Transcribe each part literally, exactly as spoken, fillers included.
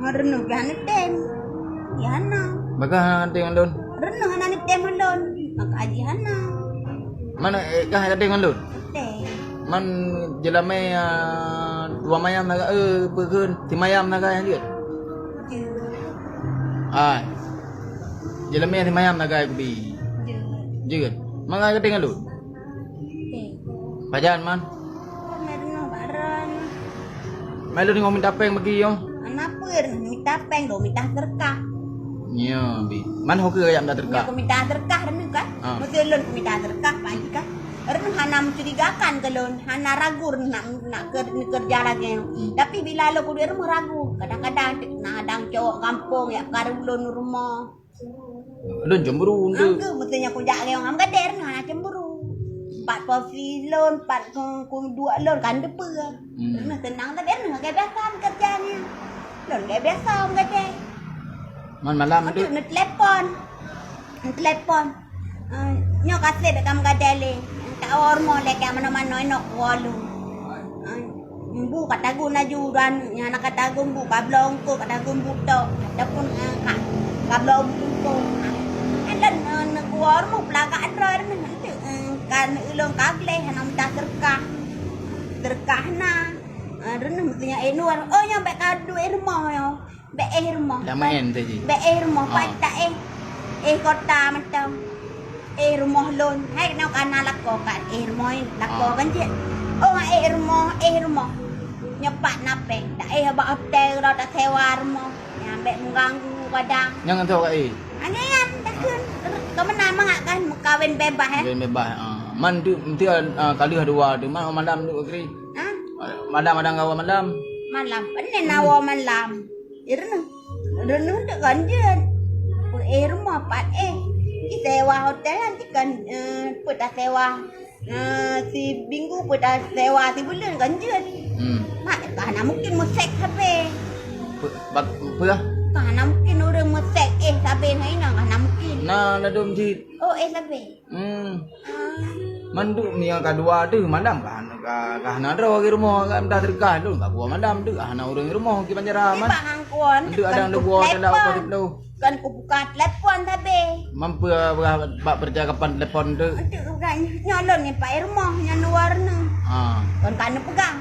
Meureunoh pih hana tem. Ya hana. Bagah hana tem ngon lôn. Reuneuh hana neutem ngon lôn. Maka aji hana. Man, eh, kah gadeng ngon lôn? Tem. Man jeulamé, ah, dua mayam sagai, eh, peue kheun, simayam sagai han jeuet? Jeuet. Ai. Jeulamé simayam sagai kubi. Jeuet. Jeuet. Man kah gadeng ngon lôn? Tem. Pajan man? Meureunoh barang. Mai lôn ngon mita péng bagi nyoe. Hana peue, mita péng lôn, mita seudeukah. Nyoe, Bi. Man ho keu jak mita seudeukah? Nyoe keu mita seudeukah reuneuh kan? Ah. Meuseu lôn keu mita seudeukah, Pak Haji kan? Reuneuh hana mencurigakan keu lôn, hana ragu reuneuh nak, nak keu-, neukeureuja lagèe nyoe. Hmm. Tapi bila lôn keu di rumoh ragu, kadang-kadang na hadang cowok gampông jak peukaru lôn rumoh. Lôn cemburu untuk. Aku mesti nyan kujak lé orang gadeng, hana cemburu. Pat posisi lôn, pat ku, ku duek lôn kan depe. Hmm. Lôn seunang tapi lôn lagèe biasa keureuja nyan. Lôn lagèe biasa orang gadeng. Man malam tu. Untuk neutelepon. Neutelepon. Ah, nyoe ka sép bèk ka meugadai lé. Ka awak rumoh lé ka manoe-manoe inok wolu. Ah, bu ka tagun laju dan nyang hana ka tagun bu ka bloe eungkôt, ka tagun bu tok ataupun, eh, ka, ka bloe bu eungkôt. Ah, lôn, eh, neukeue rumoh peulagak droe reuneuh, eh, ka ulôn ka gleh hana mita seudeukah. Seudeukah na. Ah, reuneuh meuteunyan, eh, Nur, oh, nyoe bèk ka duek rumoh nyoe. Bèk éh rumoh. Dak maén tadi. Bèk éh rumoh, ah, pat taéh. Éh kota mantong. Éh rumoh lôn. Hai, nyoe ka na lakoe ka éh rumoh, lakoe, ah, kan cit. Oh, éh rumoh, éh rumoh. Nyoe pat na péng. Taéh bak hotel, uroe tasewa rumoh. Nyan bèk mengganggu kadang. Nyang ngon ka éh? Hana nyan, takheun. Ka meunan mangat kan, meukawen bebas, eh? Kawen bebas, ah. Man tu, mesti, ah, ka lheueh dua tu. Man malam tu, Kri? Ha? Malam ada gawa malam. Malam. Pane na woe malam. Reuneuh. Reuneuh tu kan jeuet. Peuéh rumoh pat éh. Di sewa hotel nanti kan, eh, peue tasewa. Eh, si minggu peue tasewa si buleuen kan jeuet. Hmm. Mak, ka hana mungkin meusek sabe. Pe-, bak-, peue? Ka hana mungkin ureueng meusek éh sabe ngon inong, ka hana mungkin. Na ladom jih. Oh, éh sabe. Hmm. Ah. Man duek meunyoe ka dua deuh malam ka, ka, ka hana droe di rumoh, ka mita seudeukah lôn ka kuwoe malam deuh, hana ureueng di rumoh di Banjarah man. Nibak hangkon, deuh kan ada kuwoe dalam telepon. Kan kubuka telepon sabe. Man peue bak percakapan telepon tu? Untuk bukan nyoe lôn ni pat éh rumoh, nyan luwa reuneuh. Ha. Kon ka neupeugah.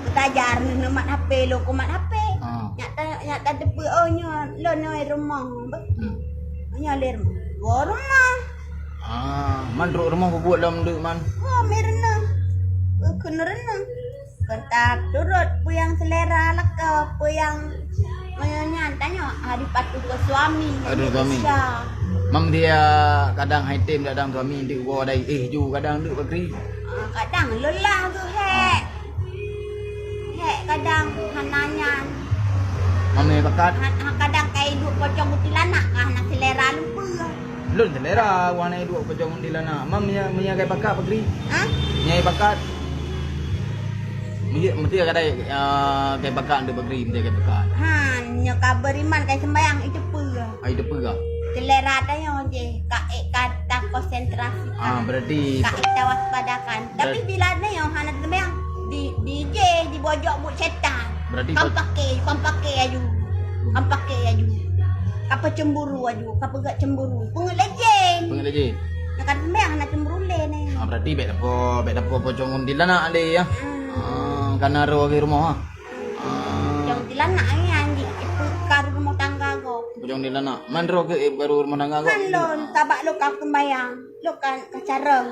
Kutajar neumat H P lôn, kumat H P. Ha. Nyak ta, nyak tateupeue, oh, nyoe lôn nyoe rumoh. Beuh. Hmm. Nyoe lé rumoh. Woe rumoh. Ah, man trok rumoh peubuet lom deuk man. Ho, mi reuneuh. Keu reuneuh. Kon taturot peue nyang selera lakoe, peue nyang meunyoe nyan tanyoe harus patuh keu suami. Patuh suami. Indonesia. Mam dia kadang hai tem dadang suami deuk woe dai éh ju kadang deuk bakri. Ah, kadang lelah geuh hék. Hék kadang hana nyan. Mami bakat. Ha, ha, kadang kai duek pocong kuntilanak ka hana selera lumpur. Lôn selera, wah na duek pocong kuntilanak. Mam nya, nya kai bakat bakri. Ha? Nya bakat. Mesti, mesti kadai, ah, kai bakat untuk bakri, mesti kai bakat. Ha, nya ka beriman kai sembayang itu peue. Ah, itu peue. Selera tanyoe jih, ka ék ka takonsentrasi. Ah, berarti ka ék tawaspadakan. Tapi bila nyoe hana teumeung, di, di jih, dibojok buet setan. Berarti kan paké, kan paké aju. Kan paké aju. Ka peucemburu aju, ka peugah cemburu. Peungeut lé jén. Peungeut lé jén. Nyang ka teumeung hana cemburu lé nyoe. Ah, berarti bèk tapo, bèk tapo pocong kuntilanak lé ya. Hmm. Ah, kana roh di rumoh ah. Ah. Pocong kuntilanak ni anjing, itu karu rumah tangga go. Pocong kuntilanak. Man roh ke, eh, karu rumah tangga go? Man lôn, sabak lôn ka sembayang. Lôn ka, ka carông.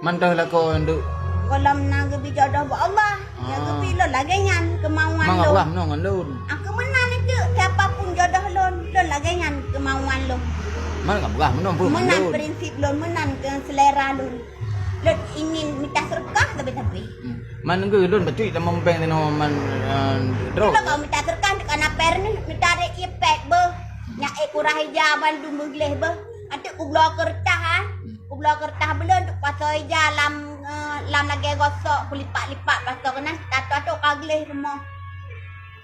Man teuh lakoe ndeuk? Gohlom na geubri jodoh bak Allah. Ah. Nyang geubri lôn lagèe nyan keumauan lôn. Mang Abah meunoe ngon lôn. Aku meunan itu, siapa pun jodoh lôn, lôn lagèe nyan keumauan lôn. Man Abah meunoe pun ngon lôn. Meunan prinsip lôn, meunan keu selera lôn. Lôn ingin mita seudeukah tapi-tapi. Hmm. Man geulôn bacut lam péng tanoh man, eh, droe. Kita kau mita seudeukah, ka na péng ni, mita rek ié pék beuh. Nyak ék kurah ija bandum beugleh beuh. Anteuk kubloe keureutah, ah. Kubloe keureutah beulon tu pasoe ija lam, eh, lam lagèe gosok, kulipat-lipat pasoe keunan, tato-tato ka gleh rumoh.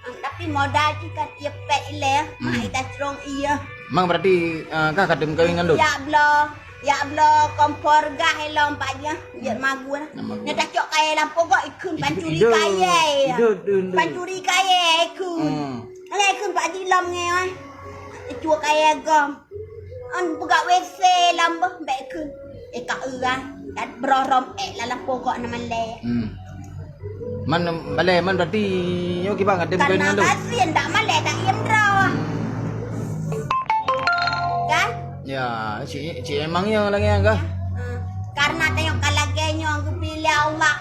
Ah, tapi modal cit kan ié pék ilèe, hmm, mak ita crong ié. Mang berarti, eh, kah ka tem kawin ngon lôn? Ya bloe. Jak bloe kompor gas ilong pat jih, jeuet magun. Nama? Nyan tacok kayèe lam pogok ikheun pancuri kayèe. Ide, ide, ide. Pancuri kayèe ikheun. Hmm. Alai kheun bak jih lom ngai, eh. Icue kayèe gom. An peugah W C lom beuh, bèk kheun. Eh, ka eu, ah. Dan beurôh rom, eh, lam lampôh gok na malèe. Hmm. Man, balèe, man berarti nyoe kiban ngadem keu Karena nyan tu. Gasien dak malèe, dak iem droe. Kan? Ya, cik, cik emang ya lagèe nyan kah? Ha. Karena tanyoe ka lagèe nyoe geubri lé Allah.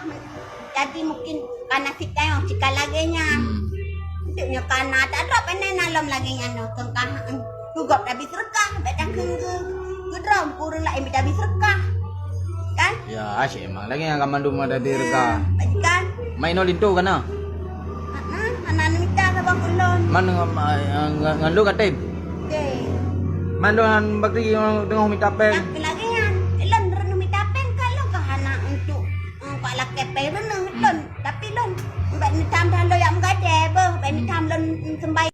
Jadi mungkin ka nasib tanyoe cit ka lagèe nyan. Hmm. Untuk nyoe ka na, tak droe pandai na lom lagèe nyan nyoe. Keu ka, keu gob tabi seureukah, bèk takheun keu, keu droe, keu ureueng laén bèk tabi seureukah. Kan? Ya, asyik emang lagèe nyan ka mandum ada di reuka. Hmm, bajikan. Mai inoe linto ka na? Ha, ha, hana neumita saboh keu lôn. Man, eh, ngan, ngan lôn ka tem? Oke. Man lôn bakri teungoh mita péng. Lagèe nyan, lôn reuneuh mita péng ka lôn ka hana untuk, eh, bak lakèe péng reuneuh lôn. Tapi lôn bèk neutam dah lôn jak meugadèe beuh, bèk neutam lôn sembahyang.